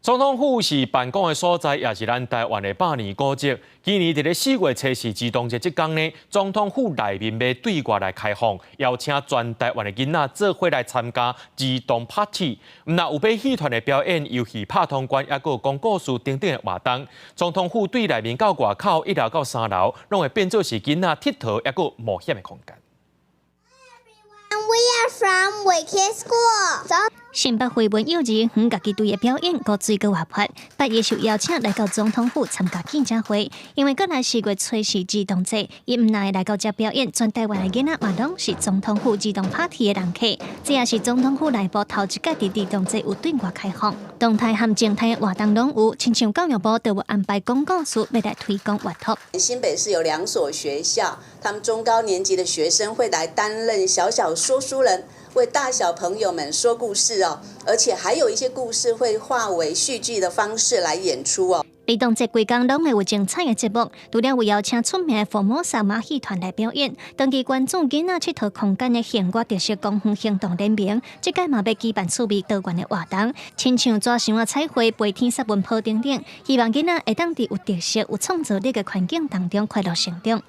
總統府是辦公的所在，也是咱台灣的百年古蹟。今年佇咧4月初四兒童節這工呢，總統府內面欲對外來開放，邀請全台灣的囡仔做伙來參加兒童 party。毋但有馬戲團的表演、遊戲拍通關，抑閣有講故事等等的活動。總統府對內面到外口一樓到三樓，攏會變做是囡仔𨑨迌抑閣冒險的空間。 We are from Wicked School. 新北惠文幼兒園家己隊的表演，閣水果活潑，8月受邀請來到總統府參加記者會。因為過來4月初四兒童節，伊毋但會來到遮表演，全台灣的囡仔嘛攏是總統府兒童 party 的人客。這也是總統府內部頭一擺佇兒童節有對外開放，動態和靜態的活動攏有，親像教育部就有安排講故事，欲來推廣閱讀。新北市有兩所學校，他們中高年級的學生會來擔任小小說書人，為大小朋友們說故事哦，而且還有一些故事會化為戲劇的方式來演出哦。兒童節規工攏會有精彩的節目，除了有邀請出名的福摩薩馬戲團來表演，長期關注囡仔𨑨迌空間的幸我特色公園行動聯盟，這屆嘛欲舉辦趣味多元的活動，親像紙箱仔彩繪、飛天雪文鋪等等，希望囡仔會當佇有特色、有創造力的環境當中快樂成長。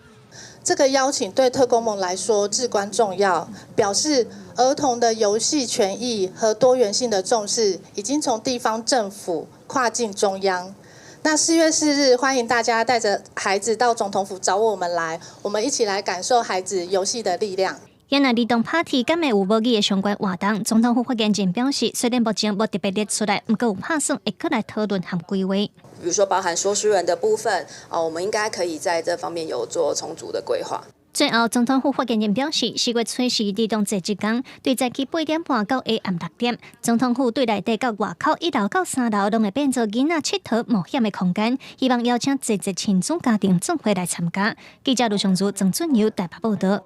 這個邀請對特公盟來說至關重要，表示兒童的遊戲權益和多元性的重視已經從地方政府跨進中央。那4月4日，歡迎大家帶着孩子到總統府找我們來，我們一起來感受孩子遊戲的力量。今仔兒童 party 敢會有母語的相關活動？總統府發言人表示，雖然目前無特別列出來，毋過有拍算會閣來討論和規劃。比如說包含說書人的部分，啊，我們應該可以在這方面有做充足的規劃。最後，總統府發言人表示，4月初四兒童節這工，對早起8點半到下暗6點，總統府對內底到外口一樓到三樓，攏會變做囡仔𨑨迌冒險的空間，希望邀請濟濟親子家庭做伙來參加。記者盧尚如、曾俊友台北報道。